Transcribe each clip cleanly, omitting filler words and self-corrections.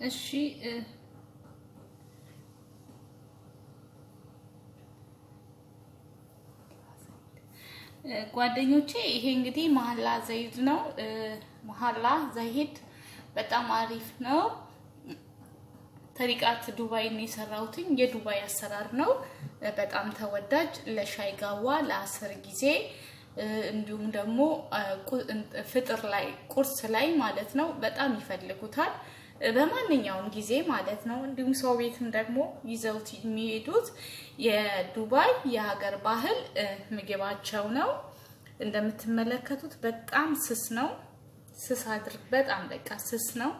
እሺ ጓደኞቼ ይሄ እንግዲህ መሀላ ዘይድ ነው። መሀላ ዘይድ በጣም አሪፍ ነው። ተሪቃት ዱባይ ነው የሰራሁትኝ። የዱባይ አሰራር ነው። በጣም ተወዳጅ ለሻይ ጋዋ ለአስር ጊዜ እንዲሁም ደግሞ ፍጥር ላይ ቁርስ ላይ ማለት ነው በጣም ይፈልጉታል። በማንኛውም ጊዜ ማለት ነው። እንዲሁም ሰው ቤትም ደግሞ ይዘውት የሚሄዱት የዱባይ የሀገር ባህል ምግባቸው ነው። እንደምትመለከቱት በጣም ስስ ነው። ስስ አድርግ በጣም በቃ ስስ ነው።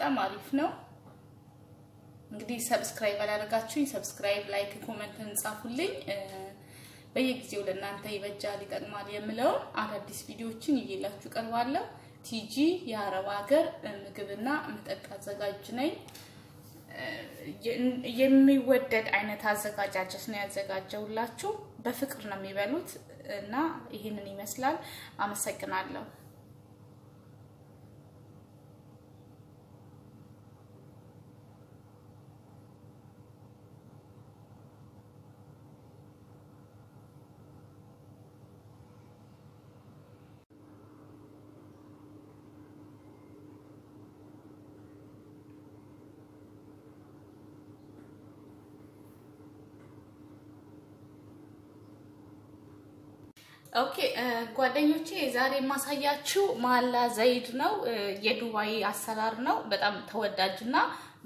በጣም አሪፍ ነው። እንግዲህ subscribe አላደረጋችሁኝ፣ subscribe፣ like፣ comment እንጻፉልኝ። በየጊዜው ለእናንተ ይበጃል ይጠቅማል የምለውን አዳዲስ ቪዲዮዎችን ይዤላችሁ ቀርባለሁ። ቲጂ የአረብ ሀገር ምግብና መጠጥ አዘጋጅ ነኝ። የሚወደድ አይነት አዘጋጃጀት ነው ያዘጋጀውላችሁ። በፍቅር ነው የሚበሉት እና ይህንን ይመስላል። አመሰግናለሁ። Okay ጓደኞቼ ዛሬ የማሳያችሁ መሀላ ዘይድ ነው። የዱባይ አሰራር ነው። በጣም ተወዳጅና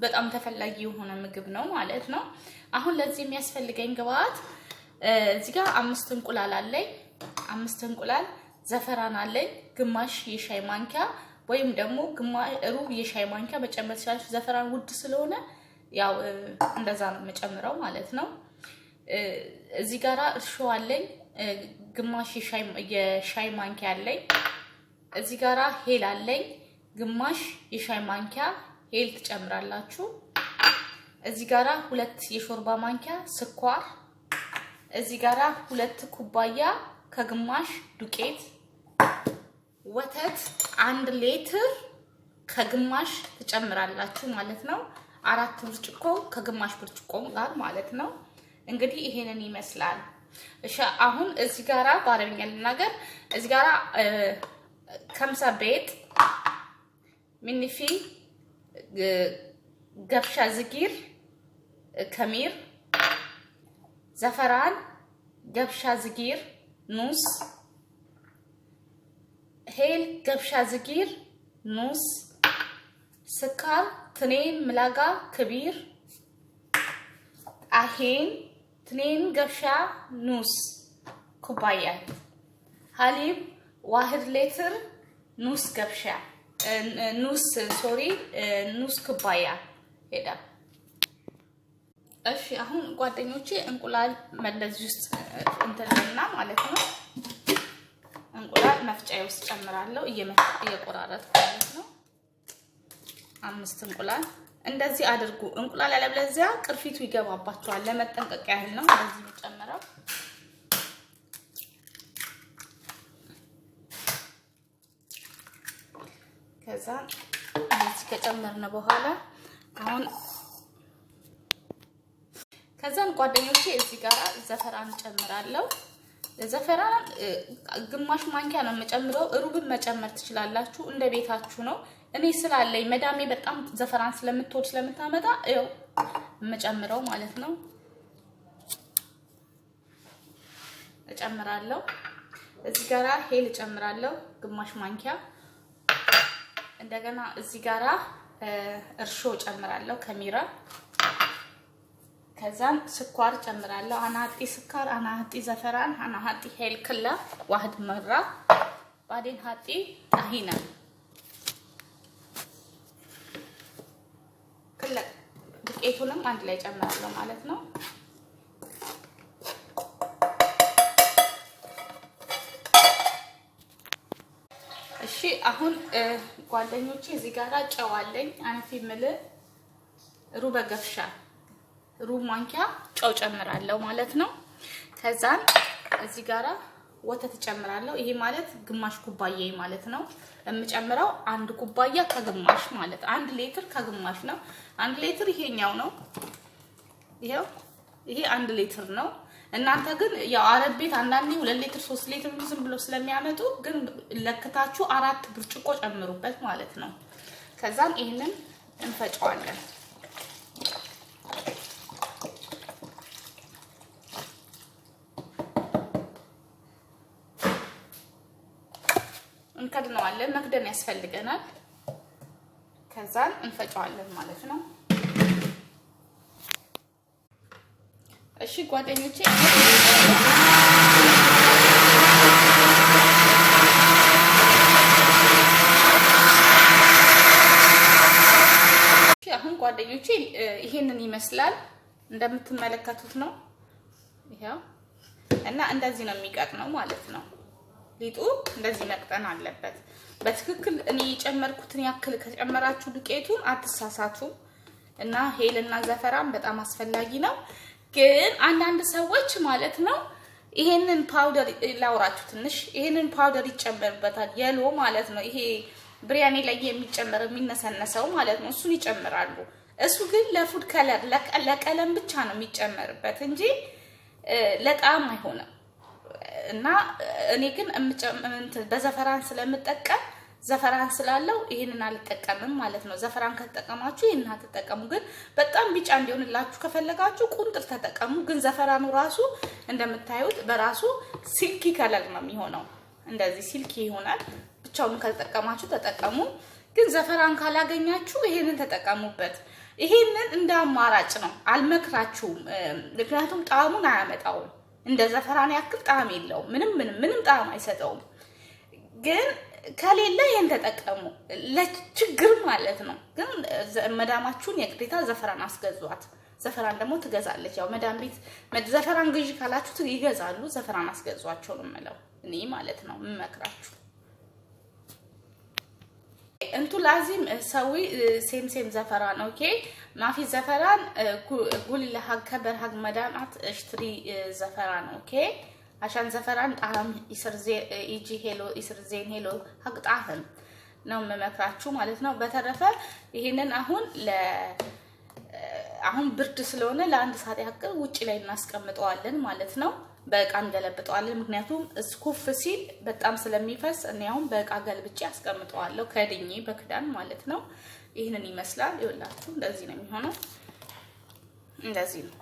በጣም ተፈላጊ የሆነ ምግብ ነው ማለት ነው። አሁን ለዚህ የሚያስፈልገኝ ግብአት እዚህ ጋር 5 እንቁላል አለኝ። 5 እንቁላል፣ زعفران አለኝ፣ ግማሽ የሻይ ማንኪያ ወይም ደግሞ ግማሽ ሩብ የሻይ ማንኪያ መጨመር ትችላላችሁ። زعفران ውድ ስለሆነ ያው እንደዛ ነው የምጨምረው ማለት ነው። እዚህ ጋራ እርሾ አለኝ ግማሽ የሻይ ማንኪያ አለኝ። እዚህ ጋራ هيل አለኝ ግማሽ የሻይ ማንኪያ هيل ትጨምራላችሁ። እዚህ ጋራ 2 የሾርባ ማንኪያ ስኳር፣ እዚህ ጋራ 2 ኩባያ ከግማሽ ዱቄት፣ ወተት 1 ሊትር ከግማሽ ትጨምራላችሁ ማለት ነው። 4 ብርጭቆ ከግማሽ ብርጭቆ ጋር ማለት ነው። እንግዲህ ይሄንን ይመስላል። እሺ አሁን እዚህ ጋራ በአረብኛ ልናገር። እዚህ ጋራ 5 بيض منفي قفشة صغير خمير زعفران قفشة صغير نص هيل قفشة صغير نص سكر 2 ملعقة كبير طحين 2 قفشة نص ኩባያ حليب 1 ሊትር نص قفشة نص sorry نص ኩባያ ሄዳ። እሺ አሁን ጓደኞቼ እንቁላል መለዚህ ውስጥ እንትንና ማለት ነው። እንቁላል መፍጫዬ ውስጥ ጨምራለሁ እየቆራረጥኩ ማለት ነው። 5 እንቁላል እንደዚህ አድርጉ። እንቁላል ያለበለዚያ ቅርፊቱ ይገባባቸዋል። ለመጠንቀቅ ያህል ነው እንደዚህ የሚጨምረው። ከዛ እንደዚህ ከጨመርን በኋላ አሁን ከዛን ጓደኞቼ እዚህ ጋር ዘፈራን ጨምራለሁ። ዘፈራን ግማሽ ማንኪያ ነው የምጨምረው። ሩብን መጨመር ትችላላችሁ፣ እንደ ቤታችሁ ነው። እኔ ስላለኝ መዳሜ በጣም ዘፈራን ስለምትወድ ስለምታመጣ ያው የምጨምረው ማለት ነው። እጨምራለሁ። እዚህ ጋራ هيل እጨምራለሁ ግማሽ ማንኪያ። እንደገና እዚህ ጋራ እርሾ እጨምራለሁ خميرة። ከዛን ስኳር ጨምራለሁ። أنا حطي سكر أنا حطي زعفران أنا حطي هيل كله واحد مرة بعدين حطي طحينة። ዱቄቱንም አንድ ላይ ጨምራለሁ ማለት ነው። እሺ አሁን ጓደኞቼ እዚህ ጋራ ጨው አለኝ። አነፊ ምል ሩበ ገፍሻ ሩብ ማንኪያ ጨው ጨምራለሁ ማለት ነው። ከዛን እዚህ ጋራ ወተት ጨምራለሁ። ይሄ ማለት ግማሽ ኩባያ ማለት ነው። የምጨምረው አንድ ኩባያ ከግማሽ ማለት 1 ሊትር ከግማሽ ነው። 1 ሊትር ይሄኛው ነው። ይሄው ይሄ 1 ሊትር ነው። እናንተ ግን ያው አረብ ቤት አንዳንዴ 2 ሊትር 3 ሊትር ዝም ብሎ ስለሚያመጡ ግን ለክታችሁ 4 ብርጭቆ ጨምሩበት ማለት ነው። ከዛም ይህንን እንፈጨዋለን። እንከድነዋለን። መክደን ያስፈልገናል። ከዛን እንፈጨዋለን ማለት ነው። እሺ ጓደኞቼ አሁን ጓደኞቼ ይሄንን ይመስላል እንደምትመለከቱት ነው። ይሄው እና እንደዚህ ነው የሚቀጥነው ማለት ነው። ሊጡ እንደዚህ መቅጠን አለበት በትክክል። እኔ የጨመርኩትን ያክል ከጨመራችሁ ዱቄቱን አትሳሳቱም። እና هيل እና زعفران በጣም አስፈላጊ ነው። ግን አንዳንድ ሰዎች ማለት ነው ይሄንን powder ላውራችሁ ትንሽ፣ ይሄንን powder ይጨመርበታል። yellow ማለት ነው ይሄ ብሪያኒ ላይ የሚጨመር የሚነሰነሰው ማለት ነው። እሱን ይጨምራሉ። እሱ ግን ለ food color ለቀለም ብቻ ነው የሚጨመርበት እንጂ ለጣዕም አይሆንም። እና እኔ ግን በ زعفران ስለምጠቀም زعفران ስላለው ይህንን አልጠቀምም ማለት ነው። زعفران ከተጠቀማችሁ ይህንን አትጠቀሙ። ግን በጣም ቢጫ እንዲሆንላችሁ ከፈለጋችሁ ቁንጥር ተጠቀሙ። ግን زعفران ኑ ራሱ እንደምታዩት በራሱ silky color ነው የሚሆነው። እንደዚህ silky ይሆናል። ብቻውን ከተጠቀማችሁ ተጠቀሙ። ግን زعفران ካላገኛችሁ ይሄንን ተጠቀሙበት። ይሄንን እንደ አማራጭ ነው፣ አልመክራችሁም። ምክንያቱም ጣዕሙን አያመጣውም። እንደ زعفران ያክል ጣዕም የለውም። ምንም ምንም ምንም ጣዕም አይሰጠውም። ግን ከሌለ ይሄን ተጠቀሙ፣ ለችግር ማለት ነው። ግን መዳማችሁን የግዴታ زعفران አስገዟት። زعفران ደግሞ ትገዛለች። ያው መዳም ቤት زعفران ግዢ ካላችሁ ይገዛሉ። زعفران አስገዟቸው ነው የምለው እኔ ማለት ነው የምመክራችሁ። انتو لازم سوي same same زعفران، okay؟ ما في زعفران قولي لها كبر حق مدام اشتري زعفران، okay؟ عشان زعفران طعم يصير زي يجي حلو يصير زين حلو حق طعم ነው የምመክራችሁ ማለት ነው። በተረፈ ይሄንን አሁን አሁን ብርድ ስለሆነ ለአንድ ሰዓት ያክል ውጭ ላይ እናስቀምጠዋለን ማለት ነው። በእቃ እንገለብጠዋለን። ምክንያቱም እስኩፍ ሲል በጣም ስለሚፈስ እኔ አሁን በእቃ ገልብጬ አስቀምጠዋለሁ ከድኜ በክዳን ማለት ነው። ይህንን ይመስላል። ይኸውላችሁ እንደዚህ ነው የሚሆነው። እንደዚህ ነው።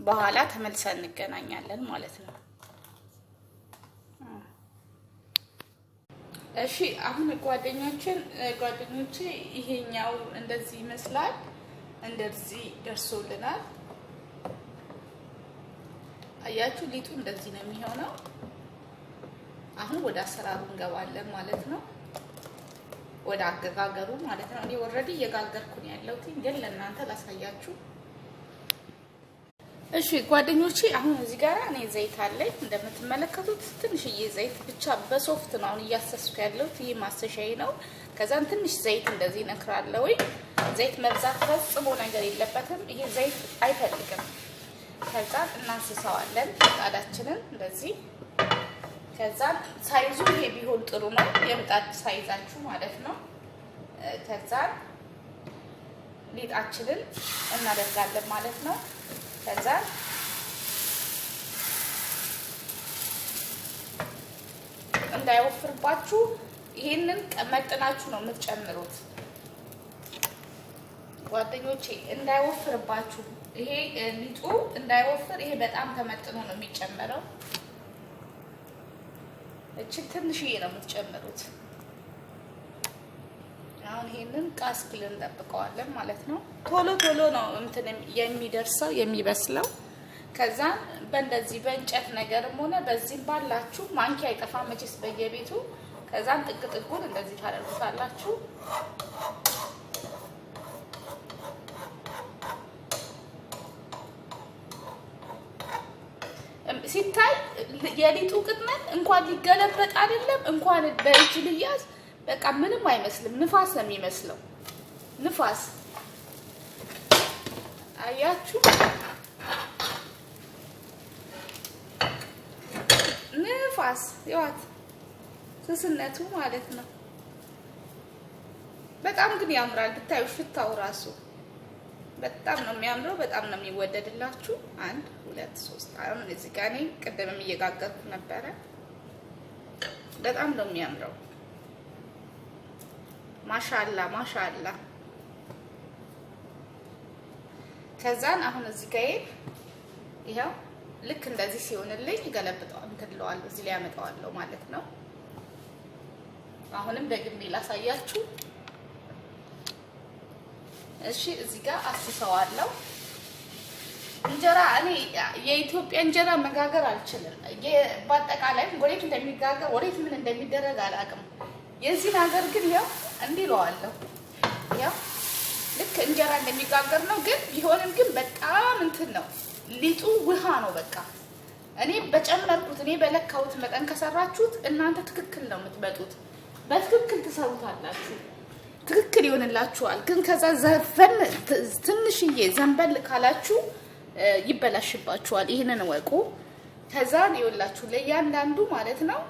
በኋላ ተመልሰን እንገናኛለን ማለት ነው። እሺ አሁን ጓደኞቼ ይሄኛው እንደዚህ ይመስላል። እንደዚህ ደርሶልናል። አያችሁ ሊጡ እንደዚህ ነው የሚሆነው። አሁን ወደ አሰራሩ እንገባለን ማለት ነው። ወደ አገጋገሩ ማለት ነው። እኔ already እየጋገርኩ ነው ያለሁት፣ ግን ለእናንተ ላሳያችሁ። እሺ ጓደኞቼ አሁን እዚህ ጋር እኔ ዘይት አለኝ እንደምትመለከቱት ትንሽዬ ዘይት ብቻ በሶፍት ነው አሁን እያሰስኩ ያለሁት። ይህ ማሰሻዬ ነው። ከዛን ትንሽ ዘይት እንደዚህ ነክራለሁ። ዘይት መብዛት ፈጽሞ ነገር የለበትም። ይሄ ዘይት አይፈልግም። ከዛን እናስሰዋለን ምጣዳችንን እንደዚህ። ከዛን size ኡ ይሄ ቢሆን ጥሩ ነው፣ የምጣድ size ኣችሁ ማለት ነው። ከዛን ሊጣችንን እናደርጋለን ማለት ነው። ከዛ እንዳይወፍርባችሁ ይሄንን መጥናችሁ ነው የምትጨምሩት ጓደኞቼ፣ እንዳይወፍርባችሁ ይሄ ሊጡ እንዳይወፍር ይሄ በጣም ተመጥኖ ነው የሚጨመረው። እችን ትንሽዬ ነው የምትጨምሩት። አሁን ይሄንን ቃስ ብለን እንጠብቀዋለን ማለት ነው። ቶሎ ቶሎ ነው እንትን የሚደርሰው የሚበስለው። ከዛ በእንደዚህ በእንጨት ነገርም ሆነ በዚህም ባላችሁ ማንኪያ አይጠፋም መቼስ በየቤቱ። ከዛን ጥግ ጥጉን እንደዚህ ታደርጉታላችሁ። ሲታይ የሊጡ ቅጥነት እንኳን ሊገለበጥ አይደለም እንኳን በእጅ ሊያዝ በቃ ምንም አይመስልም። ንፋስ ነው የሚመስለው። ንፋስ አያችሁ፣ ንፋስ ይዋት ስስነቱ ማለት ነው። በጣም ግን ያምራል ብታዩ፣ ሽታው ራሱ በጣም ነው የሚያምረው። በጣም ነው የሚወደድላችሁ። 1 2 3 አሁን እዚህ ጋር እኔ ቅድምም እየጋገርኩ ነበረ። በጣም ነው የሚያምረው። ማሻላ ማሻላ። ከዛን አሁን እዚህ ጋር ይኸው ልክ እንደዚህ ሲሆንልኝ ገለብጠው እንትን እለዋለሁ፣ እዚህ ላይ ያመጣዋለሁ ማለት ነው። አሁንም ደግሜ ላሳያችሁ። እሺ እዚህ ጋር አስሰዋለሁ። እንጀራ እኔ የኢትዮጵያ እንጀራ መጋገር አልችልም። በአጠቃላይ ወዴት እንደሚጋገር ወዴት ምን እንደሚደረግ አላውቅም። የዚህን ሀገር ግን ያው እንዲህ እለዋለሁ። ያው ልክ እንጀራ እንደሚጋገር ነው፣ ግን ቢሆንም ግን በጣም እንትን ነው ሊጡ ውሃ ነው። በቃ እኔ በጨመርኩት እኔ በለካሁት መጠን ከሰራችሁት እናንተ ትክክል ነው የምትመጡት። በትክክል ትሰሩታላችሁ፣ ትክክል ይሆንላችኋል። ግን ከዛ ዘፈን ትንሽዬ ዘንበል ካላችሁ ይበላሽባችኋል። ይህንን እወቁ። ከዛ ይኸውላችሁ ለእያንዳንዱ ማለት ነው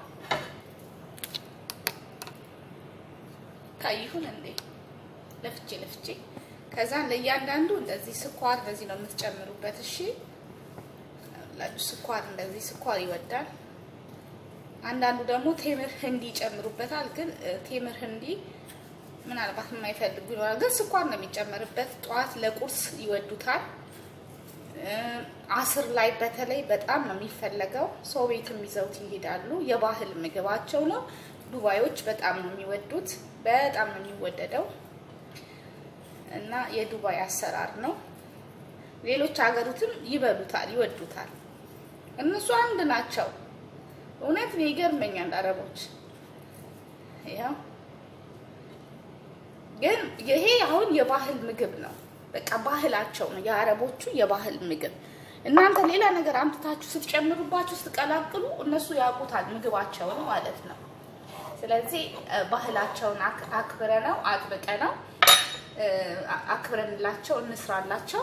ይሁን እንዴ ለፍቼ ለፍቼ ከዛ ለእያንዳንዱ እንደዚህ ስኳር እንደዚህ ነው የምትጨምሩበት። እሺ ስኳር እንደዚህ ስኳር ይወዳል። አንዳንዱ ደግሞ ቴምር ህንዲ ይጨምሩበታል። ግን ቴምር ህንዲ ምናልባት የማይፈልጉ ይኖራል። ግን ስኳር ነው የሚጨመርበት። ጠዋት ለቁርስ ይወዱታል። አስር ላይ በተለይ በጣም ነው የሚፈለገው። ሰው ቤትም ይዘውት ይሄዳሉ። የባህል ምግባቸው ነው። ዱባዮች በጣም ነው የሚወዱት። በጣም ነው የሚወደደው እና የዱባይ አሰራር ነው። ሌሎች ሀገሩትም ይበሉታል፣ ይወዱታል። እነሱ አንድ ናቸው። እውነት ነው፣ ይገርመኛል አረቦች። ያው ግን ይሄ አሁን የባህል ምግብ ነው። በቃ ባህላቸው ነው የአረቦቹ የባህል ምግብ። እናንተ ሌላ ነገር አምጥታችሁ ስትጨምሩባችሁ ስትቀላቅሉ እነሱ ያውቁታል ምግባቸውን ማለት ነው። ስለዚህ ባህላቸውን አክብረ ነው አጥብቀ ነው አክብረንላቸው እንስራላቸው።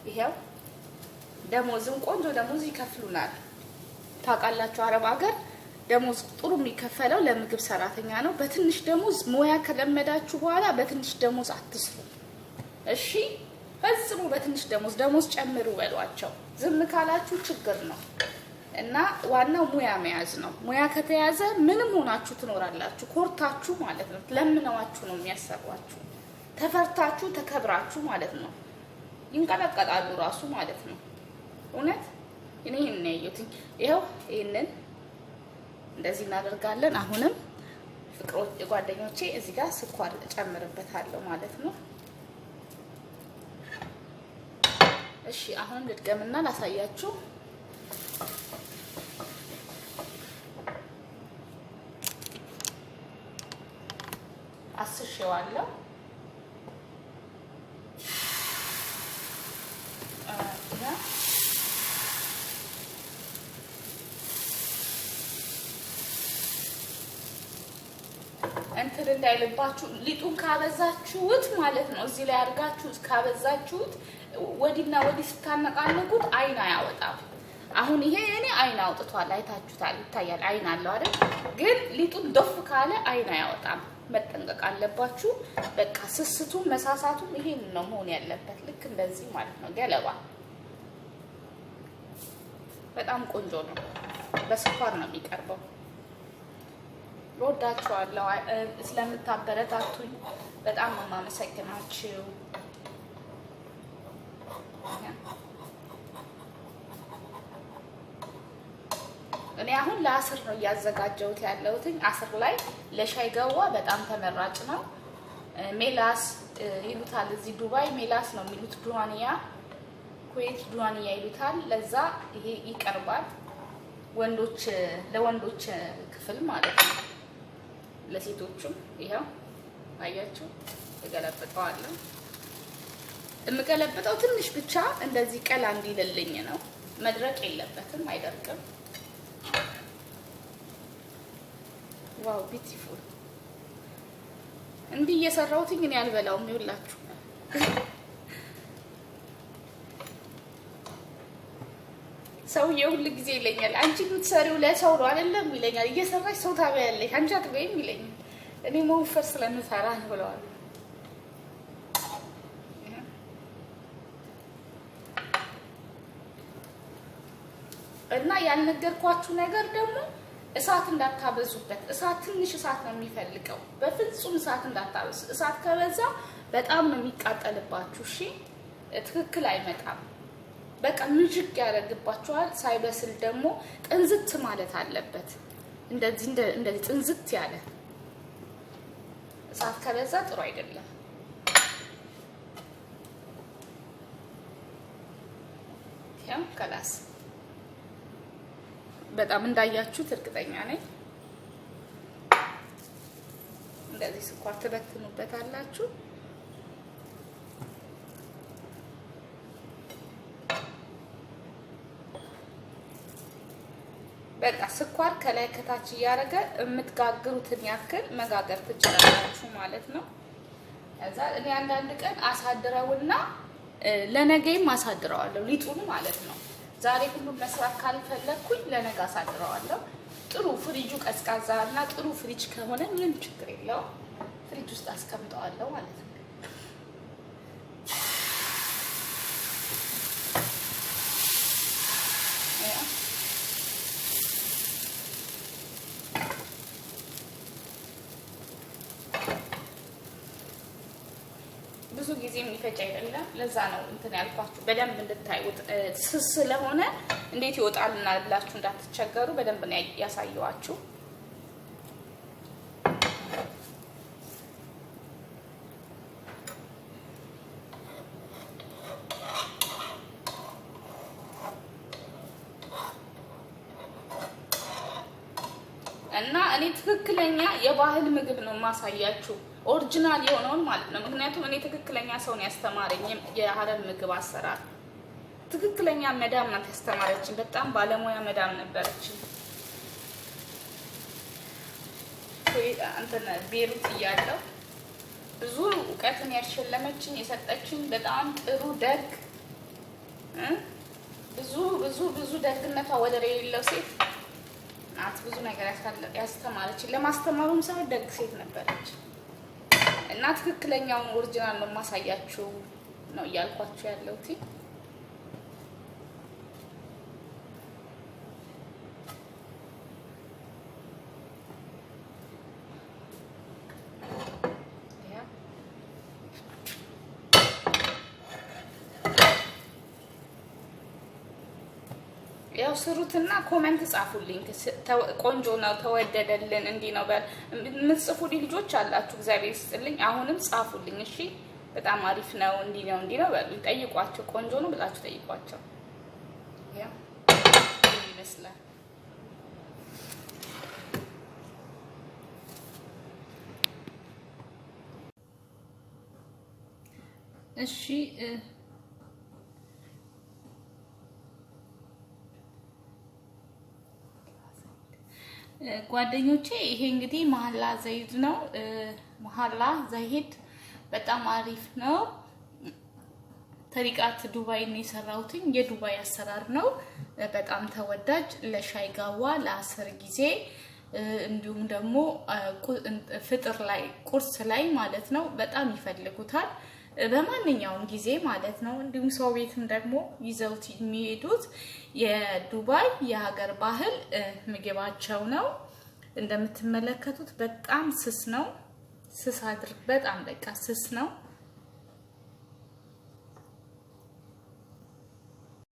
ይሄው ደሞዝም ቆንጆ ደሞዝ ይከፍሉናል። ታውቃላችሁ አረብ ሀገር ደሞዝ ጥሩ የሚከፈለው ለምግብ ሰራተኛ ነው። በትንሽ ደሞዝ ሙያ ከለመዳችሁ በኋላ በትንሽ ደሞዝ አትስሩ። እሺ ፈጽሞ በትንሽ ደሞዝ ደሞዝ ጨምሩ በሏቸው። ዝም ካላችሁ ችግር ነው። እና ዋናው ሙያ መያዝ ነው። ሙያ ከተያዘ ምንም ሆናችሁ ትኖራላችሁ። ኮርታችሁ ማለት ነው። ለምነዋችሁ ነው የሚያሰሯችሁ። ተፈርታችሁ ተከብራችሁ ማለት ነው። ይንቀጠቀጣሉ ራሱ ማለት ነው። እውነት እኔ ይሄን ያየሁት ይኸው ይሄንን እንደዚህ እናደርጋለን። አሁንም ፍቅሮች ጓደኞቼ እዚህ ጋር ስኳር እጨምርበታለሁ ማለት ነው። እሺ አሁንም ልድገምና ላሳያችሁ። አስሼዋለሁ። እንትን እንዳይልባችሁ ሊጡን ካበዛችሁት ማለት ነው። እዚህ ላይ አድርጋችሁ ካበዛችሁት ወዲና ወዲህ ስታነቃንቁት አይን አያወጣም። አሁን ይሄ እኔ አይን አውጥቷል፣ አይታችሁታል፣ ይታያል። አይን አለው አይደል? ግን ሊጡን ዶፍ ካለ አይን አያወጣም። መጠንቀቅ አለባችሁ። በቃ ስስቱም መሳሳቱም ይሄን ነው መሆን ያለበት። ልክ እንደዚህ ማለት ነው። ገለባ በጣም ቆንጆ ነው። በስኳር ነው የሚቀርበው። እወዳችኋለሁ። ስለምታበረታቱኝ በጣም ነው የማመሰግናችሁ። እኔ አሁን ለአስር ነው እያዘጋጀሁት ያለሁትኝ። አስር ላይ ለሻይ ገዋ በጣም ተመራጭ ነው። ሜላስ ይሉታል እዚህ ዱባይ ሜላስ ነው የሚሉት። ዱዋንያ ኩዌት ዱዋንያ ይሉታል። ለዛ ይሄ ይቀርባል። ወንዶች ለወንዶች ክፍል ማለት ነው። ለሴቶቹም ይሄው አያችሁ፣ እገለብጠዋለሁ። የምገለብጠው ትንሽ ብቻ እንደዚህ ቀላ እንዲልልኝ ነው። መድረቅ የለበትም፣ አይደርቅም። Wow beautiful! እንዲህ እየሰራሁትኝ እኔ አልበላውም። ይኸውላችሁ ሰውዬው ሁል ጊዜ ይለኛል፣ አንቺ የምትሰሪው ለሰው ነው አይደለም ይለኛል። እየሰራሽ ሰው ታበያለሽ፣ አንቺ አትበይም ይለኛል። እኔ መወፈር ስለምፈራ ነው ብለዋል። እና ያልነገርኳችሁ ነገር ደግሞ እሳት እንዳታበዙበት። እሳት ትንሽ እሳት ነው የሚፈልገው። በፍጹም እሳት እንዳታበዙ። እሳት ከበዛ በጣም ነው የሚቃጠልባችሁ። እሺ፣ ትክክል አይመጣም። በቃ ምዥግ ያደርግባችኋል። ሳይበስል ደግሞ ጥንዝት ማለት አለበት። እንደዚህ እንደዚህ ጥንዝት ያለ እሳት ከበዛ ጥሩ አይደለም። ያው خلاص በጣም እንዳያችሁት እርግጠኛ ነኝ። እንደዚህ ስኳር ትበትኑበታላችሁ። በቃ ስኳር ከላይ ከታች እያደረገ የምትጋግሩትን ያክል መጋገር ትችላላችሁ ማለት ነው። ከዛ እኔ አንዳንድ ቀን አሳድረውና ለነገይም አሳድረዋለሁ ሊጡን ማለት ነው። ዛሬ ሁሉም መስራት ካልፈለግኩኝ ለነገ አሳድረዋለሁ። ጥሩ ፍሪጁ ቀዝቃዛ እና ጥሩ ፍሪጅ ከሆነ ምንም ችግር የለውም። ፍሪጅ ውስጥ አስቀምጠዋለሁ ማለት ነው። ብዙ ጊዜ የሚፈጭ አይደለም። ለዛ ነው እንትን ያልኳችሁ በደንብ እንድታዩት ስስ ስለሆነ እንዴት ይወጣልና ብላችሁ እንዳትቸገሩ በደንብ ነው ያሳየዋችሁ። እና እኔ ትክክለኛ የባህል ምግብ ነው የማሳያችሁ original የሆነውን ማለት ነው። ምክንያቱም እኔ ትክክለኛ ሰውን ያስተማረኝ የሀረር ምግብ አሰራር ትክክለኛ መዳም ናት ያስተማረችን። በጣም ባለሙያ መዳም ነበረችን። እንትን ቤሩት እያለሁ ብዙ እውቀትን ያሸለመችኝ የሰጠችኝ በጣም ጥሩ ደግ ብዙ ብዙ ብዙ ደግነቷ ወደር የሌለው ሴት ናት። ብዙ ነገር ያስተማረችን ለማስተማሩም ሳይሆን ደግ ሴት ነበረች። እና ትክክለኛውን original ነው የማሳያችሁ ነው እያልኳችሁ ያለሁት። ያው ስሩትና comment ጻፉልኝ። ቆንጆ ነው ተወደደልን፣ እንዲህ ነው በል የምትጽፉልኝ ልጆች አላችሁ፣ እግዚአብሔር ይስጥልኝ። አሁንም ጻፉልኝ እሺ። በጣም አሪፍ ነው፣ እንዲህ ነው እንዲህ ነው በሉኝ፣ ጠይቋቸው። ቆንጆ ነው ብላችሁ ጠይቋቸው። ያው ይመስላል። እሺ ጓደኞቼ ይሄ እንግዲህ መሀላ ዘይድ ነው። መሀላ ዘይድ በጣም አሪፍ ነው። ተሪቃት ዱባይ ነው የሰራሁትኝ። የዱባይ አሰራር ነው። በጣም ተወዳጅ ለሻይ ጋዋ ለአስር ጊዜ እንዲሁም ደግሞ ፍጥር ላይ ቁርስ ላይ ማለት ነው በጣም ይፈልጉታል። በማንኛውም ጊዜ ማለት ነው። እንዲሁም ሰው ቤትም ደግሞ ይዘውት የሚሄዱት የዱባይ የሀገር ባህል ምግባቸው ነው። እንደምትመለከቱት በጣም ስስ ነው። ስስ አድርግ በጣም በቃ ስስ ነው።